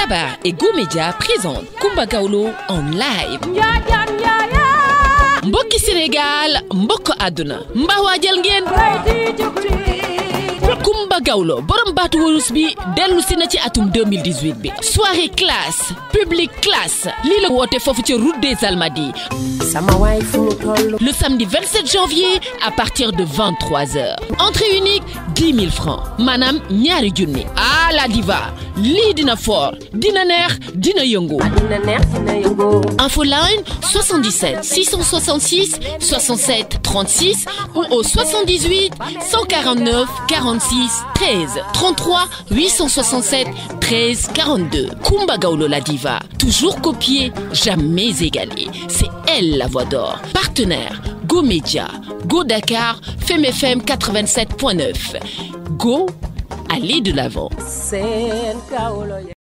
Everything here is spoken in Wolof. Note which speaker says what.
Speaker 1: Sabar et Go Media présentent Coumba Gawlo en live. Mbokki Sénégal, mbokk àdduna mbaa waajal ngeen Coumba Gawlo borom baatu wurus bi dellu si na ci atum 2018 bi soirée classe public classe lii la woote foofu ci route des Almadies le samedi 27 janvier à partir de 23h. Entrée unique 10 000 francs maanaam ñaari junni. Ah la diva lii dina fort dina neex dina yëngu. Infoline 77 666 67 36 ou au 78 149 46 13 33 867 13 42. Coumba Gawlo la diva, toujours copiée, jamais égalée. C'est elle la voix d'or. Partenaire Go Media, Go Dakar, Femme FM 87.9. Go, allez de l'avant.